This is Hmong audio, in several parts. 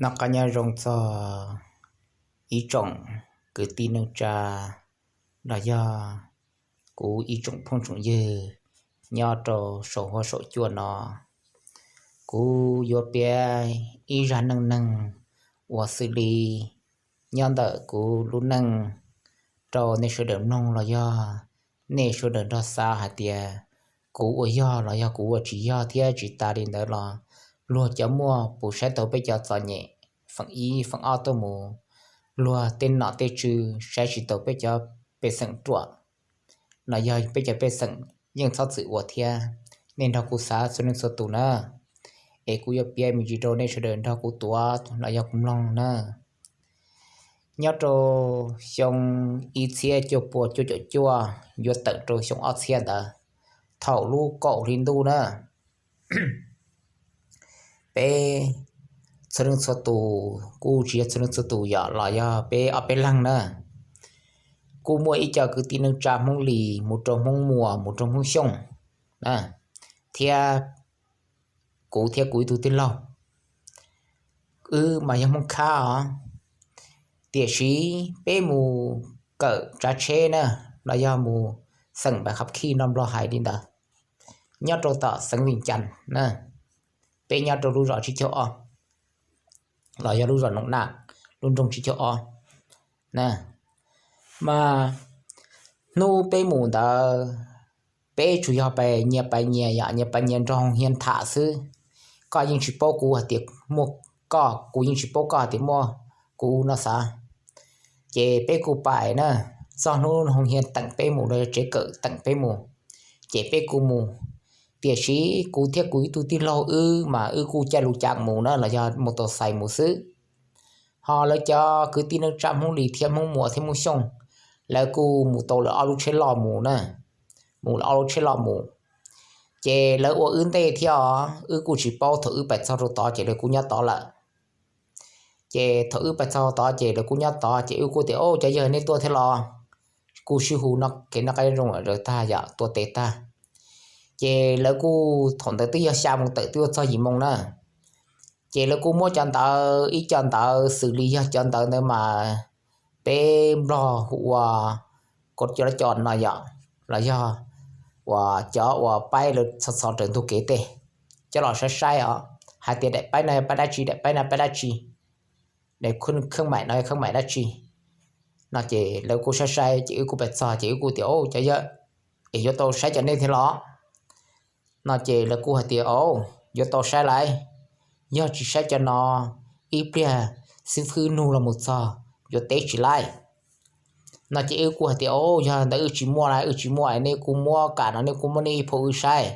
Noj qab nyob zoo txog ib tsoom kwv tij neej tsa los yog kuv ib tsoom phooj tsoom ywg nyob rau saum huab saum cua no. Kuv yuav piav ib zaj neej neeg uas xws li nyob ntawm kuv lub neej rau nej sawv daws mloog los yog nej sawv daws nrog xav hais tias kuv ua yog los yog kuv ua tsis yog thiab tsis tas li ntawd los luag cov muaj puv saib taus peb cov txom nyem feem ib feem ob tuaj mus, luag tej nom tej tswv saib tsis taus peb cov pej xeem ruam los yog peb cov pej xeem yeej txhob txwm ua thiab. Nej nrog kuv xav txhua leej txhua tus na, es kuv yuav piav me ntsis rau nej sawv daws nrog kuv tuav los yog kuv mloog na. Nyob rau xyoo ib txhiab cuaj pua cuaj caum cuaj yuav tawm rau xyoo ob txhiab ntawd, thaum lub kaum hli ntuj na, peb txhua leej txhua tus, kuj tsis yog txhua leej txhua tus yom, los yog peb ob peb leeg na, kuj muaj ib co kwv tij neej tsa Hmoob Lis mus rau Hmoob Muas mus rau Hmoob Xyooj na, thiab kuv thiab kuv ib tug tij laug, wb mas yog Hmoob Khab os, tiam sis peb mus kawm tsav tsheb na, los yog mus xeem npais qhab khij no Nplog hais li ntawd, nyob rau tom xeev Vim Cas na, peb nyob rau lub zos tsib caug ob, los yog lub zos Noom Naj, lub nroog tsib caug ob na. Mas hnub peb mus ntawd, peb tsuas yog pais nyias pais nyias yom, nyias pais nyias nrog hoo hias tham xwb. Koj yeej tsis paub kuv hais tias muaj koj, kuv yeej tsis paub koj hais tias muaj kuv no xav. Ces peb kuj pais na, txog hnub hoo hias teem peb mus los yog tsev kawm teem peb mus, ces peb kuj mus. Tiam sis kuv thiab kuv ib tug tij laug wb mas wb kuj caij lus cas mus na los yog mus tau xais mus xwb. Ho lawv cov kwv tij neej tsa Hmoob Lis thiab Hmoob Muas thiab Hmoob Xyooj, lawv kuj mus tau lawv ob lub tsheb loj mus na, mus lawv ob lub tsheb loj mus. Ces lawv ua wb ntej thiab os, wb kuj tsis paub, thaum wb pais txog rau tod ces lawv kuj nyob tod lawm. Ces thaum wb pais txog tod ces lawv kuj nyob tod ces wb kuj tias, Au, cov yawg nej tuaj thiab los? Kuj sib hu no kev noj qab nyob zoo lawm tag yom, tuaj tes tag. Ces lawv kuj thaum ntawd twb yog xya moo tawm twb yuav txog yim moo na. Ces lawv kuj muab cov ntawv, ib co ntawv xws li yog cov ntawv ntawd mas peb Nplog hu ua cov lab co no yom, los yog uas cov uas paib lawv txhos txhos raws ntug kev tej, coj los saib saib os, hais tias daim paib no yog paib dab tsi, daim paib no paib dab tsi, daim kheej maim no yog kheej maim dab tsi no. Ces lawv kuj saib saib ces wb kuj pais txog ces wb kuj tias, Au, cov yawg, es yuav tau saib cov nej thiab los? No ces lawv kuj hais tias, Au, yuav tau saib lauj, yog tsis saib cov no, ib pliag xib fwb nug los mus txog yuav teb tsis laib. No ces wb kuj hais tias, Au, yog ntawd wb tsis muaj lauj, wb tsis muaj, nej kuj muab kam no, nej kuj muab nej ib phau wb saib.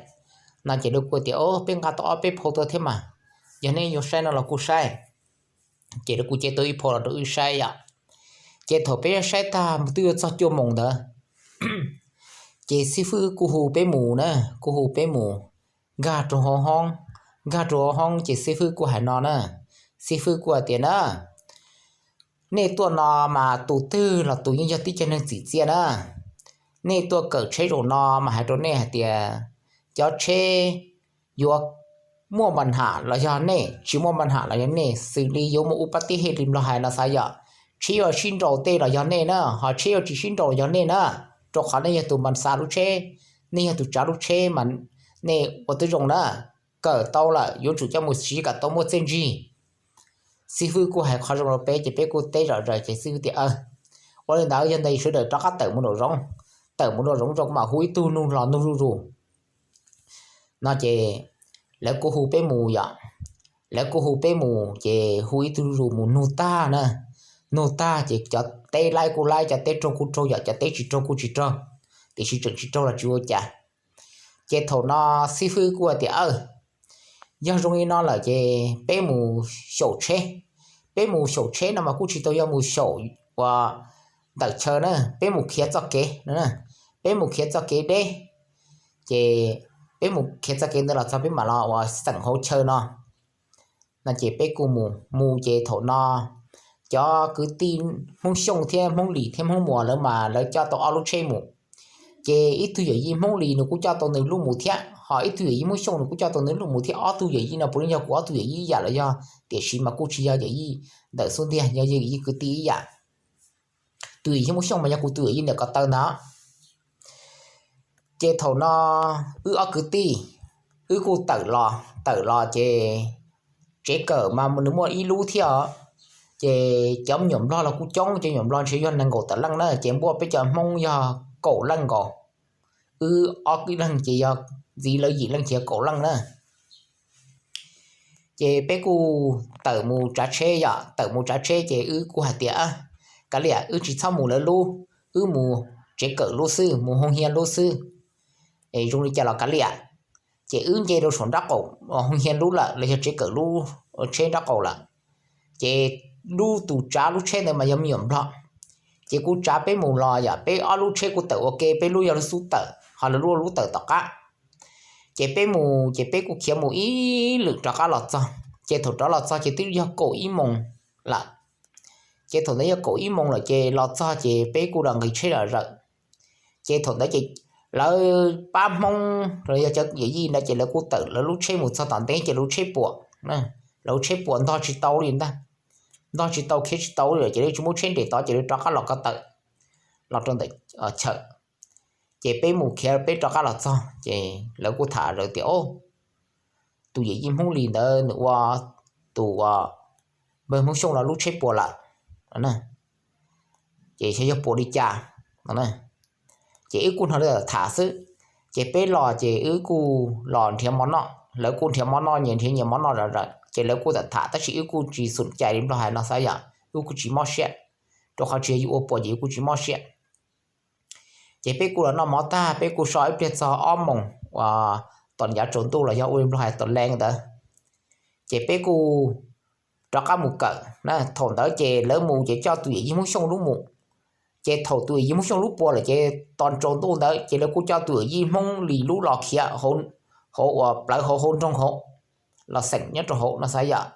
No ces lawv kuj tias, Au, peb nqa tau ob peb phau tuaj thiab mas, yog nej yuav saib no los kuj saib. Ces lawv kuj cev tau ib phau los rau wb saib yom. Ces thaum peb saib tag twb yuav txog cuaj moos ntawd, ces xib fwb kuj hu peb mus na, kuj hu peb mus nkag rau hauv hoob. Nkag rau hauv hoob ces xib fwb kuj hais no na, xib fwb kuj hais tias na, nej tuaj no mas tus twg los tus yeej yog tib co neeg txim txiaj na. Nej tuaj kawm tsheb zaum no mas hais rau nej hais tias cov tsheb yuav muaj npa nham los yog nej, tsis muaj npa nham los yog nej, xws li yuav muaj ua pab tib hej li Nplog hais no xav yom. Tsheb yuav sib nraus tej los yog nej na, ho tsheb yuav tsis sib nraus los yog nej na, rau qhov nej yog tus npa xa lub tsheb, nej yog tus tsav lub tsheb mas nej ua twb zoo na. Kawm tau lawm yuav tsum coj mus siv kom tau muaj txiaj ntsig. Xib fwb kuj hais qhov zoo rau peb ces peb kuj teb zom zaws ces xib fwb tias, Ua li ntawd yog ntawd sawv daws rov qab tawm mus nraum zoov, tawm mus nraum zoov zoo mam hu ib tug nug los nug zuj zus. No ces lawv kuj hu peb mus yom, lawv kuj hu peb mus ces hu ib tug zuj zus mus nug tag na, nug tag ces cov teb laib kuj laib, cov teb raug kuj raug yom, cov teb tsis raug kuj tsis raug, tiam sis tseem tsis raug los tsis ua cas. Ces thaum no xib fwb kuj hais tias, Aw, yog zoo li no lawm ces peb mus xyaum tsheb. Peb mus xyaum tsheb no mas kuj tsis tau yog mus xyaum uas ntawm chaw na, peb mus khiav txoj kev no, peb mus khiav txoj kev deb. Ces peb mus khiav txoj kev ntawd los txog peb mam los uas xeem hauv chaw no. No ces peb kuj mus, mus ces thaum no cov kwv tij Hmoob Xyooj thiab Hmoob Lis thiab Hmoob Muas lawv mas lawv coj tau ob lub tsheb mus. Ces ib tug yawm yij Hmoob Lis nws kuj coj tau nws lub mus thiab, Ho ib tug yawm yij Hmoob Xyooj nws kuj coj tau nws lub mus thiab, ob tug yawm yij no puav leej yog kuv ob tug yawm yij ib yam los yog tiam sis mas kuj tsis yog yawm yij ntawm xub ntiag, yog yawm yij kwv tij ib yam. Tus yawm yij Hmoob Xyooj mas yog kuv tus yawm yij ntawm ko taw ntag. Ces thaum no wb ob kwv tij, wb kuj tawm los, tawm los ces tsev kawm mas nws muaj ib lub thiab os. Ces cov me nyuam nplog los kuj coob, cov me nyuam nplog ntshe yog nees nkaum tawm leej na, ces npuaj peb cov Hmoob yog kaum leej nkaus. Wb ob kwv leeg ces yog ntxiv lawv yim leej ces yog kaum leej na. Ces peb kuj tawm mus tsav tsheb yom, tawm mus tsav tsheb ces wb kuj hais tias, kav liam, wb tsis txhob mus lawv lub, wb mus tsev kawm lub xwb, mus hoo hias lub xwb, es zoo li cas los kav liam. Ces wb nce rau saum nraub qaum hoo hias lub lawm los yog tsev kawm lub tsheb nraub qaum lawm. Ces lub tus tsav lub tsheb ntawd mas yog me nyuam nplog. Ces kuv tsav peb mus los yom, peb ob lub tsheb kuj tawm ua ke, peb lub yog lub xub tawm, ho lawv lub lub tawm tom qab. Ces peb mus ces peb kuj khiav mus ib lwm rov qab los txog. Ces thaum rov los txog ces twb yog kaum ib moos lawm. Ces thaum ntawd yog kaum ib moos lawm ces los txog ces peb kuj los nqis tsheb zom zawm. Ces thaum ntawd ces lawv pab Hmoob los yog cov yawm yij ntawd ces lawv kuj tawm lawv lub tsheb mus txog tom ntej ces lub tsheb puam, lawv lub tsheb puam ntog tsis tau li ntag, ntog tsis tau khiav tsis tau li lawm ces lawv tsis muab tsheb nres tod ces lawv rov qab los ko taw, los rau ntawm chaw. Ces peb mus khiav peb rov qab los txog ces lawv kuj tham lawv tias, o, tus yawm yij Hmoob Lis ntawd nws ua tus npawg Hmoob Xyooj los lub tsheb puas lawm, ces xyov yog puas li cas no. Ces wb kuj hnov lawv tham xwb. Ces peb los ces wb kuj los nrhiav mov noj, lawv kuj nrhiav mov noj, nyias nrhiav nyias mov noj zom zaws ces lawv kuj tham tham tab sis wb kuj tsis xum cai li nplog hais no xav yom, wb kuj tsis mob siab, rau qhov tsis yog yus ua puas ces yus kuj tsis mob siab. Ces peb kuj los noj mov tag peb kuj so ib pliag txog ob moos uas tom yav tsaus ntuj los yog ua li nplog hais tom leej ntawd. Ces peb kuj rov qab mus kawm na, thaum ntawd ces lawv mus ces coj tus yawm yij Hmoob Xyooj lub mus. Ces thaum tus yawm yij Hmoob Xyooj lub puas lawm ces tos tsaus ntuj ntawd ces lawv kuj coj tus yawm yij Hmoob Lis lub los khiav hauv uas plawv hauv hauv nroog hauv, los xeem nyob rau hauv no xav yom.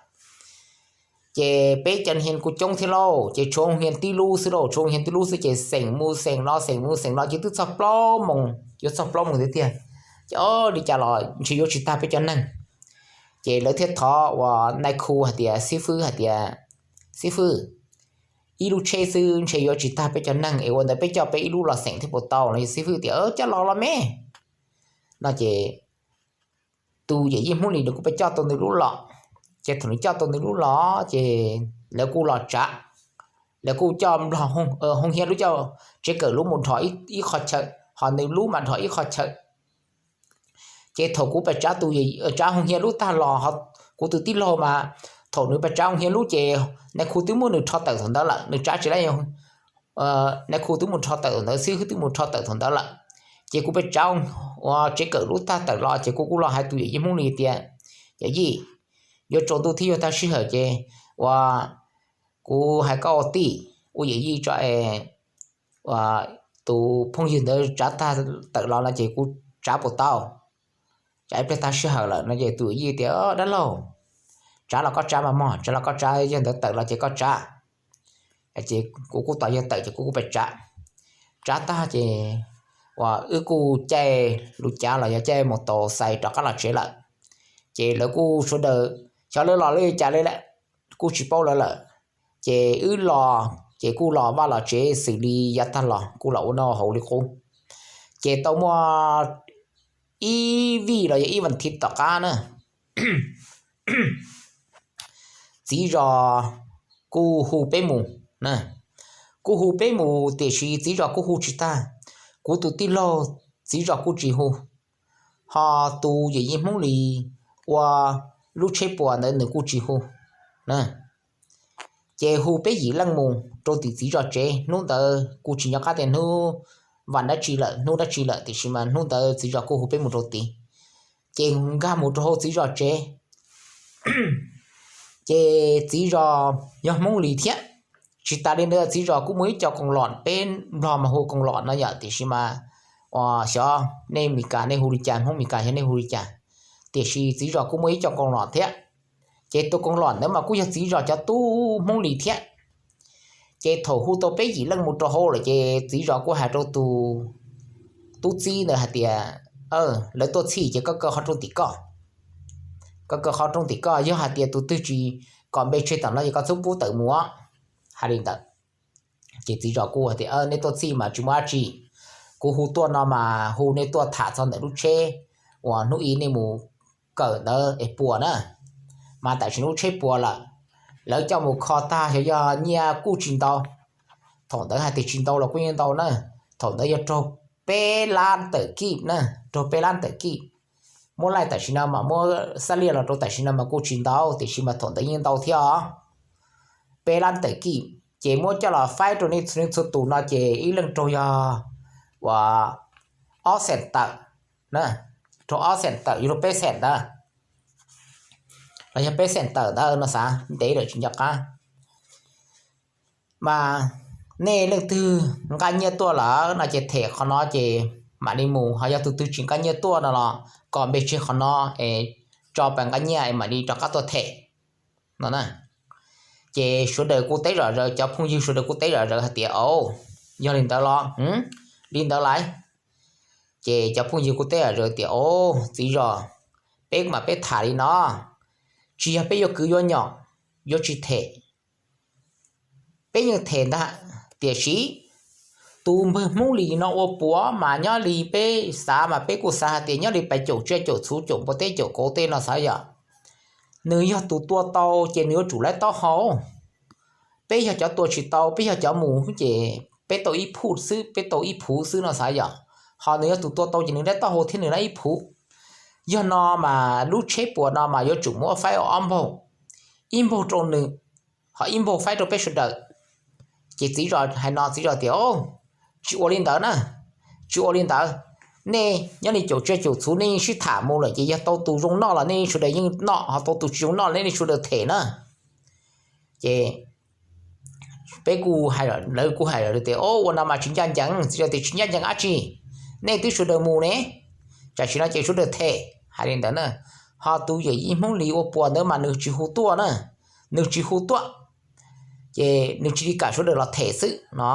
Ces peb cov hoo hias kuj coob thiab lauj, ces tshuav hoo hias tib lub xwb lauj, tshuav hoo hias tib lub xwb ces xeem mus xeem los xeem mus xeem los ces twb txog plaub moos, yuav txog plaub moos tiag tiag. Ces o, li cas los ntshe yuav tsis tag peb cov neeg. Ces lawv thiaj thov uas nais khu hais tias xib fwb, hais tias xib fwb, ib lub tsheb xwb ntshe yuav tsis tag peb cov neeg es ua ntawd peb coj peb ib lub los xeem thiab puas tau no. Xib fwb tias coj los los me no ces tus yawm yij Hmoob Lis nws kuj pab coj tau nws lub los. Ces thaum nws coj tau nws lub los ces lawv kuj los tsav, lawv kuj coj nplog hoo hias lub, coj tsev kawm lub mus nrho ib qho chaw, ho nws lub mas nrho ib qho chaw. Ces thaum kuv pab tsav tus, tsav hoo hias lub tag los, kuv tus tij laug mas thaum nws pab tsav hoo hias lub ces nais khu twb muab nws rho tawm thaum ntawd lawm, nws tsav tsis la, nais khu twb mus rho tawm thaum ntawd, xib fwb twb mus rho tawm thaum ntawd lawm. Ces kuv pab tsav ua tsev kawm lub tag tawm los ces kuv kuj los hais tus yawm yij Hmoob Lis tias, yawm yij, yuav tsaus ntuj thiab yuav tag sij hawm ces uas kuv hais koj ua tij, ua yawm yij tso es tus phooj ywg ntawd tsav tag tawm los no ces kuv tsav puas tau, tsav ib pliag tag sij hawm lawm no. Ces tus yawm yij tias, dab laug, tsav los koj tsav mas mog, tsav los koj tsav, yawg ntawd tawm los ces koj tsav. Ces kuv kuj tos yawg tawm ces kuv kuj pab tsav. Tsav tag ces uas wb kuj caij lub cav los yog caij mus tau xais rov qab los tsev lawm. Ces lawv kuj sawv daws, xyov lawv los li cas li lawm, kuj tsis paub lawv lawm. Ces wb los ces kuj los vaj los tsev xws li yav tag los kuj los ua noj haus li qub. Ces tau muaj ib vij los yog ib vas thiv tom qab na, txiv zos kuj hu peb mus na, kuj hu peb mus tiam sis txiv zos kuj hu tsis tag. Kuv tus tij laug txiv zos kuj tsis hu, ho tus yawm yij Hmoob Lis ua lub tsheb puas ntawd nws kuj tsis hu na. Ces hu peb yim leej mus rau tim txiv zos tsev, hnub ntawd kuj tsis nco qab tias hnub vas dab tsi lawm, hnub dab tsi lawm, tiam sis mas hnub ntawd txiv zos kuj hu peb mus rau tid. Ces nkag mus rau hauv txiv zos tsev, ces txiv zos yog Hmoob Lis thiab. Tsis tas li ntawd txiv zos kuj muaj ib co koos lom, peb Nplog mas hu koos lom no yom, tiam sis mas xyov nej Mes Kas nej hu li cas, Hmoob Mes Kas xyov nej hu li cas, tiam sis txiv zos kuj muaj ib co koos lom thiab. Ces tus koos lom ntawd mas kuj yog txiv zos cov tub Hmoob Lis thiab. Ces thaum hu tau peb yim leej mus rau hauv lawm ces txiv zos kuj hais rau tus tub txib ntawd hais tias, lawv tuaj txhij ces koj kaw qhov rooj tim koj. Koj kaw qhov rooj tim koj, yog hais tias tus twg tsis kom npe tseg tom no ces koj txhob pub tawm mus. Hais li ntawd. Ces txiv zos kuj hais tias, nej tuaj txhij mas tsis muaj dab tsi, kuv hu tuaj no mas hu nej tuaj tham txog ntawm lub tsheb uas hnub ib nej mus kawm ntawd es puas na, mas tam sim no lub tsheb puas lawm, lawv coj mus kho tag xyov yog nyiaj kuj tsis ntau. Thaum ntawd hais tias tsis ntau los kuj yeej ntau na, thaum ntawd yog raug peb lab tawm kib na, raug peb lab tawm kib. Muab laij tam sim no mas muab xab liaj los rau tam sim no mas kuj tsis ntau, tiam sis mas thaum ntawd yeej ntau thiab os. Peb lab tawm kib, ces muab coj los faib rau nej txhua tus no ces ib leeg raug yog uas ob xees tawm, raug ob xees tawm, yuav luag peb xees ntawd, los yog peb xees tawm ntawd no xav ntev lawm tsis nco qab. Mas nej leej twg nqa nyiaj tuaj lawm no ces them qhov no ces mam li mus, ho yog tus twg tsis nqa nyiaj tuaj no los kom npe tseg qhov no es tso pas nqa nyiaj es mam li rov qab tuaj them no na. Ces sawv daws kuj teb zom zaws, cov phooj ywg sawv daws kuj teb zom zaws hais tias, o, yog li ntawd los, li ntawd lawm. Ces cov phooj ywg kuj teb zom zaws tias, o, txiv zos, peb mas peb tham li no, tsis yog peb yuav kwv yuav nyom, yuav tsis them, peb yeej them ntag, tiam sis tus npawg Hmoob Lis no ua puas mas nyob li peb xav mas peb kuj xav hais tias nyob li pais caum tsiaj caum txhu caum npua teb caum kauv tej no xav yom, nws yog tus tua tau ces nws yuav tsum laib taub hau. Peb yog cov tua tsis tau, peb yog cov mus ces peb tau ib phuj xwb, peb tau ib phuv xwb no xav yom. Ho nws yog tus tua tau ces nws laib taub hau thiab nws laib ib phuv. Yog no mas lub tsheb puas no mas yuav tsum muab faib ua ob npaug, ib npaug rau nws, ho ib npaug faib rau peb sawv daws. Ces txiv zos hais no, txiv zos tias, o, tsis ua li ntawd na, tsis ua li ntawd. Nej nyob li caum tsiaj caum txhu nej yeej sib tham mus lawm ces yog tau tus zoo noj los nej sawv daws yeej noj, ho tau tus tsis zoo noj los nej sawv daws them na. Ces peb kuj hais, lawv kuj hais tias, o, ua no mas tsis ncaj ncees. Txiv zos tias, tsis ncaj ncees dab tsi, nej twb sawv daws mus ne, tam sim no ces sawv daws them, hais li ntawd na. Ho tus yawm yij Hmoob Lis ua puas ntawd mas nws tsis hu tuaj na, nws tsis hu tuaj, ces nws tsis li kam sawv daws los them xwb no.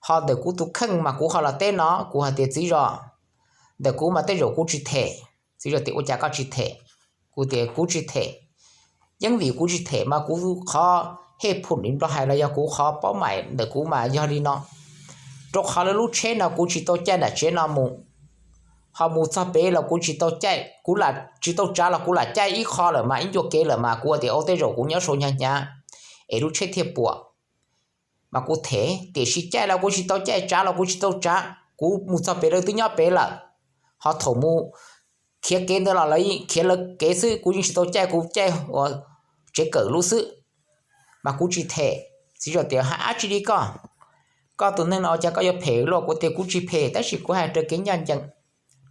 Ho ntawm kuv tus kheej mas kuv ho los teb no, kuv hais tias, txiv zos, ntawm kuv mas tej zaum kuv tsis them. Txiv zos tias, ua cas koj tsis them? Kuv tias kuv tsis them. Yeej vim kuv tsis them mas kuv qhov hej phum li Nplog hais los yog kuv qhov paub maim ntawm kuv mas yog li no, rau qhov lawv lub tsheb no kuv tsis tau caij nram tsev no mus, ho mus txog pem los kuv tsis tau caij, kuv lam tsis tau tsav los kuv lam caij ib qho lawm mas ib ncua kev lawm mas kuv tias, o, tej zaum kuv nyob saud hnyav hnyav es lub tsheb thiaj puas, mas kuv them, tiam sis caij los kuv tsis tau caij, tsav los kuv tsis tau tsav, kuv mus txog pem lawv twb nyob pem lawm. Ho thaum mus khiav kev ntawd los lawv khiav lawv kev xwb, kuv yeej tsis tau caij, kuv caij ua tsev kawm lub xwb, mas kuv tsis them. Txiv zos tias, hais dab tsi li koj? Koj tus neeg no ua cas koj yuav phem luaj? Kuv tias kuv tsis phem, tab sis kuv hais raws kev ncaj ncees,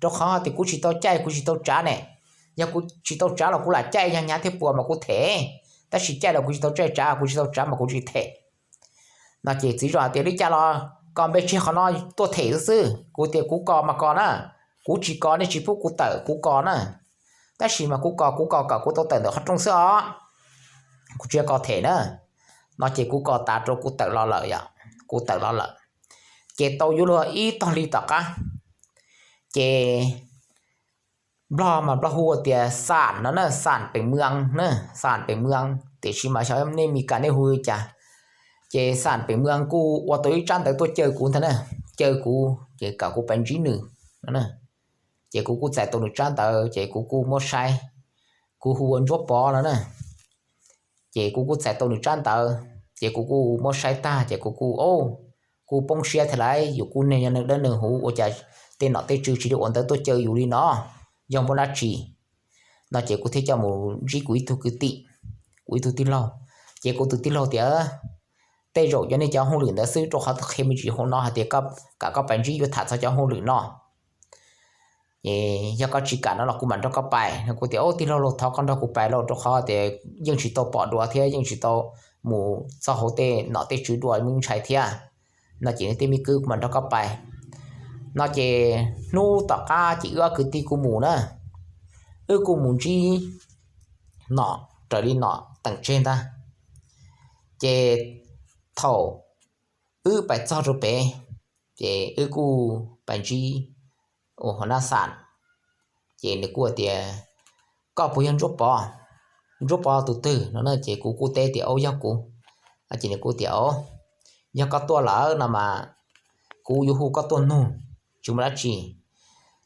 rau qhov tias kuv tsis tau caij kuv tsis tau tsav ne. Yog kuv tsis tau tsav los kuv lam caij, yog hnyav thiab puas mas kuv them, tab sis caij los kuv tsis tau caij, tsav kuv tsis tau tsav mas kuv tsis them. No ces txiv zos tias, li cas los kom npe tseg qhov no tuaj them xwb xwb. Kuv tias kuv kos mas kos na, kuv tsis kos nej tsis pub kuv tawm, kuv kos na. Tab sis mas kuv kos, kuv kos kom kuv tau tawm ntawm qhov rooj xwb os, kuv tsis yog kos them na. No ces kuv kos tas rau kuv tawm los lawm yom, kuv tawm los lawm. Ces tau yuav luag ib tog hli tom qab, ces Nplog mas Nplog hu tias xam no na, xam peem mws na, xam peem mws, tiam sis mas xyov nej Mes Kas nej hu li cas. Ces xam peem mws kuj ua tau ib tsab ntawv tuaj caw kuv ntag na, caw kuv ces kom kuv pais ntsib nws no. Ces kuv kuj txais tau nws tsab ntawv ces kuv kuj muab saib, kuv hu ua Ntsuab Pov no na. Ces kuv kuj txais tau nws tsab ntawv, ces kuv kuj muab saib tag ces kuv kuj, o, kuj poob siab thiab lauj, yus kuj neeg yog neeg dawb neeg huv ua cas tej nom tej tswv tsis li ua ntawv tuaj caw yus li no, yog muaj dab tsi? No ces kuv thiaj coj mus ntsib kuv ib tug kwv tij, kuv ib tug tij laug. Ces kuv tus tij laug tias, tej zaum yog nej cov hauj lwm ntawd xwb, rau qhov qhia me ntsis hauv no hais tias kom koj pais ntsib yuav tham txog cov hauj lwm no. Yog koj tsis kam no los kuv mam nrog koj pais. Kuv tias, o, tij laug lauj, thov koj nrog kuv pais lauj, rau qhov tias yeej tsis tau pom dua thiab yeej tsis tau mus txog hauv tej nom tej tswv dua, me ntshai thiab. No ces nws tias, me kwv, kuv mam nrog koj pais. No ces hnub tom qab ces wb ob kwv tij kuj mus na, wb kuj mus ntsib nom raws li nom teem tseg ntag. Ces thaum wb pais txog rau pem, ces wb kuj pais ntsib Huas Nab Xam, ces nws kuj tias, koj puas yog Ntsuab Pov, Ntsuab Pov tus twg no na? Ces kuv kuj teb tias, au, yog kuv. Ces nws kuj tias, o, yog koj tuaj lawm no mas kuv yuav hu koj tuaj nug, tsis muaj dab tsi.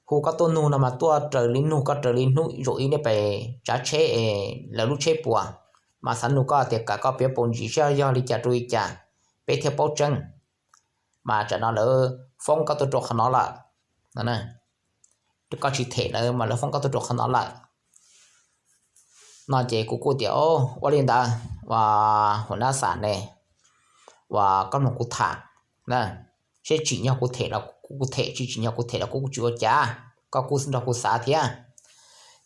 Hu koj tuaj nug no mas tuaj raws li nug koj raws li hnub zaum ib nej pes tsav tsheb es lawv lub tsheb puas, mas xav nug koj tias kom koj piav paus ntsis saib yog li cas rau li cas, peb thiaj paub tseeb. Mas tsam no lawv foob koj tuaj rau qhov no lawm. Koj tsis them lawv mas lawv foob koj tuaj rau qhov no lawm. No ces kuv kuj tias, o, ua li ntawd, uas Huas Nab Xam ne, uas koj mloog kuv tham, seb tsim nyog kuv them los kuv them, tsis tsim nyog kuv them los kuv kuj tsis ua cas, koj kuj nrog kuv xav thiab.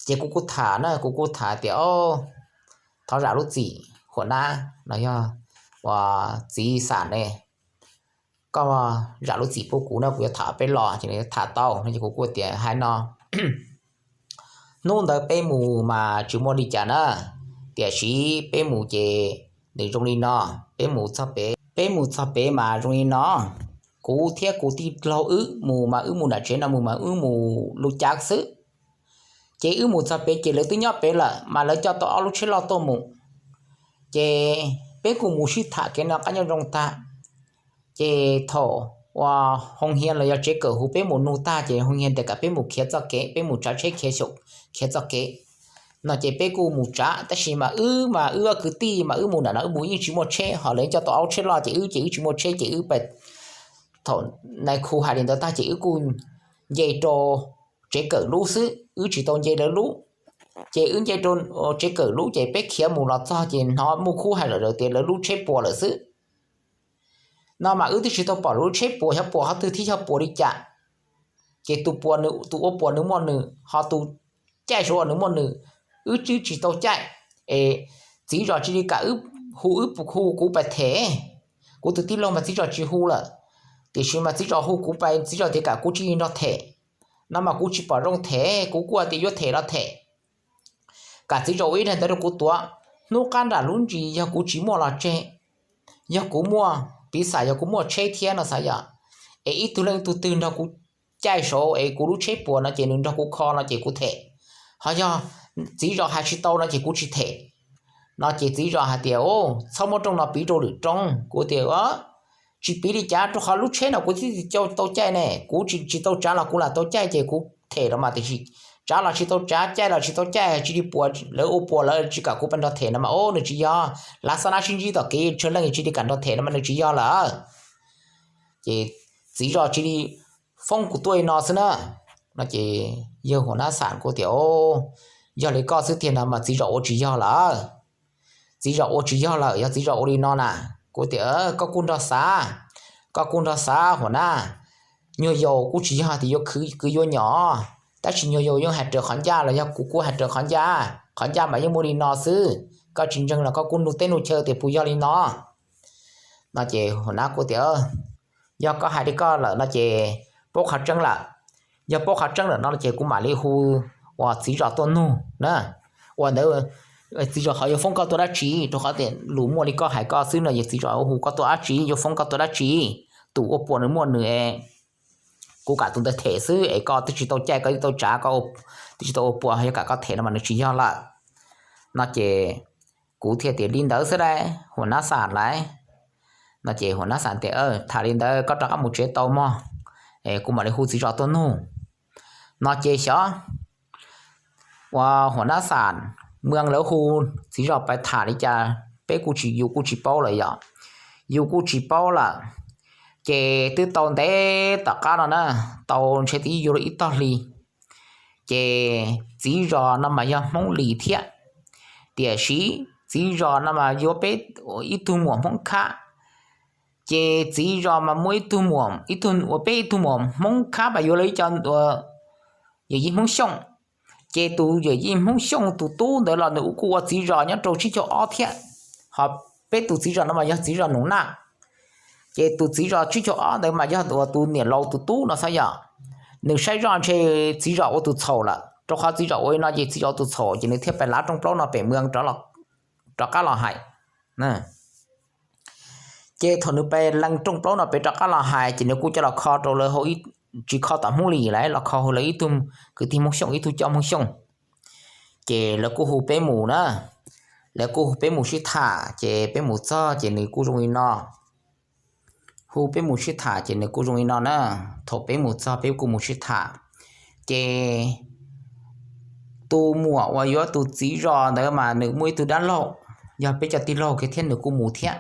Ces kuv kuj tham na, kuv kuj tham tias, o, thov zam lub txim Huas Nab los yog uas txiv Xam ne, koj zam lub txim pub kuv na, kuv yuav tham peb los ces nws tham tau no ces kuv kuj tias, hais no, hnub ntawd peb mus mas tsis muaj li cas na, tiam sis peb mus ces nws zoo li no, peb mus txog pem, peb mus txog pem mas zoo li no, kuv thiab kuv tij laug wb mus mas wb mus nram tsev no mus mas wb mus lub cav xwb. Ces wb mus txog pem ces lawv twb nyob pem lawm mas lawv coj tau ob lub tsheb loj tuaj mus. Ces peb kuj mus sib tham kev noj qab nyob zoo tag. Ces thaum uas Hoo Hia los yog tsev kawm hu peb mus nug tag ces Hoo Hia tias kom peb mus khiav txoj kev, peb mus tsav tsheb khiav xyaum, khiav txoj kev. No ces peb kuj mus tsav, tab sis mas wb mas wb ob kwv tij mas wb mus nram no wb mus yeej tsis muaj tsheb, ho lawv coj tau ob lub tsheb loj ces wb ces wb tsis muaj tsheb ces wb pais. Thaum nais khu hais li ntawd tag ces wb kuj nce rau tsev kawm lub xwb, wb tsis tau nce lawv lub. Ces wb nce rau tsev kawm lub ces peb khiav mus los txog ces hnov muaj khub hais lawm tias lawv lub tsheb puas lawm xwb. No mas wb twb tsis tau pom lub tsheb puas, xyov puas qhov twg thiab xyov puas li cas. Ces tus puas, tus ua puas nws muaj nws, ho tus caij saud nws muaj nws, wb twb tsis tau caij. Es txiv zos cia li kam wb hu, wb hu kuv pais them, kuv tus tij laug mas txiv zos tsis hu lawm, tiam sis mas txiv zos hu kuv pais, txiv zos tias kam kuv cia li nrog them. No mas kuv tsis pom zoo them, kuv kuj tias yuav them los them. Kam txiv zos ua ib daim ntawv rau kuv tuav, hnub qab nram lub ntsis yog kuv tsis muaj los tseg, yog kuv muaj piv xam, yog kuv muaj tsheb thiab no xav yom, es ib tug leej tug twg nrog kuv caij saud es kuv lub tsheb puas no ces nws nrog kuv kho no ces kuv them. Ho yog txiv zos hais tsis tau no ces kuv tsis them. No ces txiv zos hais tias, txhob muab rooj no piv rau lwm rooj. Kuv tias, tsis piv li cas, rau qhov lub tsheb no kuv twb tsis tau caij ne, kuv tsis tau tsav los kuv lam tau caij ces kuv them los mas tiam sis tsav los tsis tau tsav, caij los tsis tau caij, tsis li puas, lawv ua puas lawv tsis kam kuv pab nrog them no mas, o, nws tsis yog. Lav xab nab sib ntsib tom kev tsawg leej tsis li kam nrog them no mas nws tsis yog lawm. Ces txiv zos cia li foob kuv tuaj li no xwb na. No ces yawg Huas Nab Xam kuj tias, o, yog li koj xwb tiag no mas txiv zos ua tsis yog lawm. Txiv zos ua tsis yog lawm, yog txiv zos ua li no na. Kuv tias, koj kuj nrog xav, koj kuj nrog xav Huas Nab. Nyuag yaus kuj tsis yog tias yuav khwv kwv yuav nyom, tab sis nyuag yaus yeej hais raws qhov ncaj los yog kuv kuj hais raws qhov ncaj, qhov ncaj mas yeej muaj li no xwb. Koj tsis ntseeg los koj kuj nug teb nug chaw tias puas yog li no. No ces Huas Nab kuj tias, yog koj hais li koj lawm no ces paub qhov tseeb lawm. Yog paub qhov tseeb lawm no ces kuv mam li hu uas txiv zos tuaj nug na. Ua ntawd txiv zos ho yuav foob koj tuaj dab tsi? Rau qhov tias lus muaj li koj hais koj xwb no ces txiv zos yuav hu koj tuaj dab tsi, yuav foob koj tuaj dab tsi? Tus ua puas nws muaj nws, kuv kam tus ntawd them xwb es koj twb tsis tau caij, koj twb tau tsav, koj twb tsis tau ua puas, yog kam koj them no mas nws tsis yog lawm. No ces kuv thiaj tias li ntawd xwb lauj, Huas Nab Xam lauj. No ces Huas Nab Xam tias, tham li ntawd koj rov qab mus tsev tau mog, es kuv mam li hu txiv zos tuaj nug. No ces xyov uas Huas Nab Xam, Muas lawv hu txiv zos pais tham li cas peb kuj tsis, yus kuj tsis paub lawm yom. Yus kuj tsis paub lawm. Ces twb tau ntev tom qab no na, tau ntshe twb yuav luag ib tog hli. Ces txiv zos no mas yog Hmoob Lis thiab, tiam sis txiv zos no mas yuav peb ib tug muam Hmoob Khab. Ces txiv zos mas muaj ib tug muam, ib tug uas peb ib tug muam Hmoob Khab mas yuav lawv ib co yawm yij Hmoob Xyooj. Ces tus yawm yij Hmoob Xyooj tus tub ntawd los nws kuj ua txiv zos nyob rau tsib caug ob thiab. Ho peb tus txiv zos no mas yog txiv zos Noom Naj. Ces tus txiv zos tsib caug ob ntawd mas yog uas tus niam laus tus tub no xwb yom. Nws saib zoj ntshe txiv zos ua tus txhaum lawm, rau qhov txiv zos ua li no ces txiv zos ua tus txhaum ces nws thiaj pais lav rooj plaub no pem Muas rov qab los hais. Ces thaum nws pais lees rooj plaub no pem rov qab los hais ces nws kuj coj los kho rau lawv hauv ib tsis kho tom Hmoob li lawm, los kho hu lawv ib tug kwv tij Hmoob Xyooj, ib tug coj Hmoob Xyooj. Ces lawv kuj hu peb mus na, lawv kuj hu peb mus sib tham, ces peb mus txog ces nws kuj zoo li no. Hu peb mus sib tham ces nws kuj zoo li no na. Thaum peb mus txog peb kuj mus sib tham, ces tus muam uas yuav tus txiv zos ntawd mas nws muaj ib tug dab laug, yog peb cov tij laug kiag thiab nws kuj mus thiab.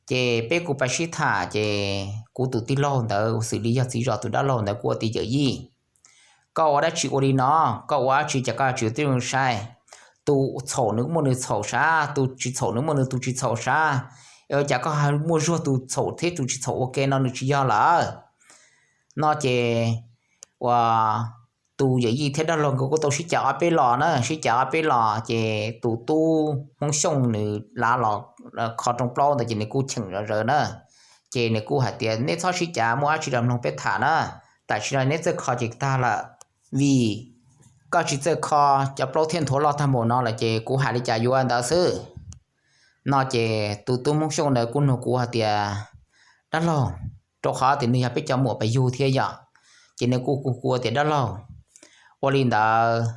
Ces peb kuj pais sib tham, ces kuv tus tij laug ntawd xws li yog txiv zos tus dab laug ntawd kuj ua tias yawm yij, koj ua dab tsi ua li no, koj ua dab tsi cas koj tsis tib zoo saib? Tus txhaum nws muaj nws txhaum sav, tus tsis txhaum nws muaj nws tus tsis txhaum sav, es ua cas koj muaj zuag tus txhaum thiab tus tsis txhaum ua ke no nws tsis yog lawm? No ces ua tus yawm yij thiab dab laug nkawd kuj tau sib cav ob peb los na, sib cav ob peb los ces tus tub Hmoob Xyooj nws lav los kho rooj plaub ntawd ces nws kuj cheem zom zaws na. Ces nws kuj hais tias nej txhob sib cav, muaj dab tsi los mloog peb tham na, tam sim no neb txawj kho ces tag lawm, vim koj tsis txawj kho, cov plaub thiaj nthuav loj tag npaum no lawm ces kuv hais li cas yuav ntawd xwb. No ces tus tub Hmoob Xyooj ntawd kuj nug kuv hais tias dab laug, rau qhov tias nws yog peb cov muam pes yug thiab yom, ces nws kuj kuj kuv tias dab laug, ua li ntawd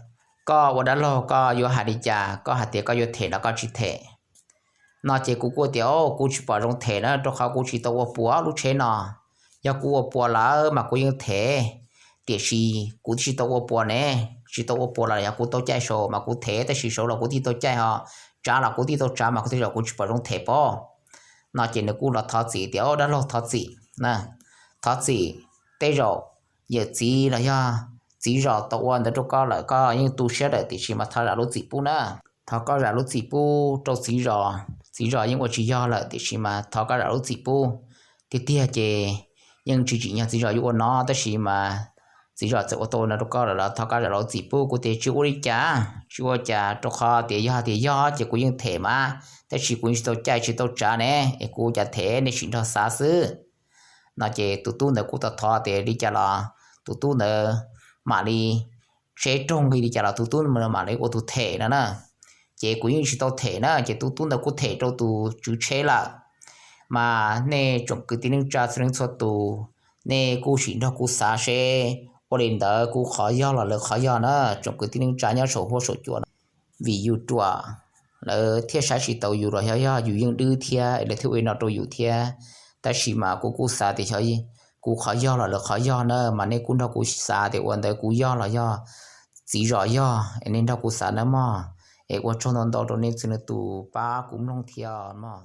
koj ua dab laug koj yuav hais li cas, koj hais tias koj yuav them los koj tsis them? No ces kuv kuj tias kuv tsis pom zoo them na, rau qhov kuv tsis tau ua puas lub tsheb no. Yog kuv ua puas lawm mas kuv yeej them, tiam sis kuv tsis tau ua puas ne, tsis tau ua puas los yog kuv tau caij saud mas kuv them, tab sis saud los kuv thiaj tau caij ho, tsav los kuv thiaj tau tsav mas kuv thiaj, kuv tsis pom zoo them pob. No ces nws kuj los thov txim tias dab laug thov txim, thov txim, tej zaum yawm txiv los yog txiv zos tau ua ntawd rau koj lawm koj yeej tu siab lawm tiam sis mas thov zam lub txim pub na. Thov koj zam lub txim pub rau txiv zos, txiv zos yeej ua tsis yog lawm tiam sis mas thov koj zam lub txim pub. Tiag tiag ces yeej tsis tsim nyog txiv zos yuav ua no tab sis mas txiv zos txawm ua tau no rau koj lawm los thov koj zam lub txim pub. Kuv tias tsis ua li cas, tsis ua cas, rau qhov tias yog tias yog ces kuv yeej them mas, tab sis kuv yeej tsis tau caij tsis tau tsav ne, es kuv cas them nej sim nrog xav xwb. No ces tus tub ntawd kuj tau thov tias li cas los tus tub ntawd mam li, tsheb raug nqi li cas los tus tub mam li ua tus them no na. Ces kuv yeej tsis tau them na, ces tus tub ntawd kuj them rau tus tswv tsheb lawm. Mas nej tsoom kwv tij neej tsa txhua leej txhua tus, nej kuj sim nrog kuv xav seb ua li ntawd kuv qhov yog los lawv qhov yog na, tsoom kwv tij neej tsa nyob saum huab saum cua no. Vim yus ruam lawv thiaj saib tsis taus yus los yog yus yeej dwb thiab lawv thiaj ua li no rau yus thiab. Tab sis mas kuv kuj xav tias xyov kuv qhov yog los lawv qhov yog na, mas nej kuj nrog kuv xav tias ua ntawd kuv yog los yog txiv zos yog, es nej nrog kuv xav nawb mog. Es ua tsaug ntau ntau rau nej txhua leej txhua tus pab kuv mloog thiab mog.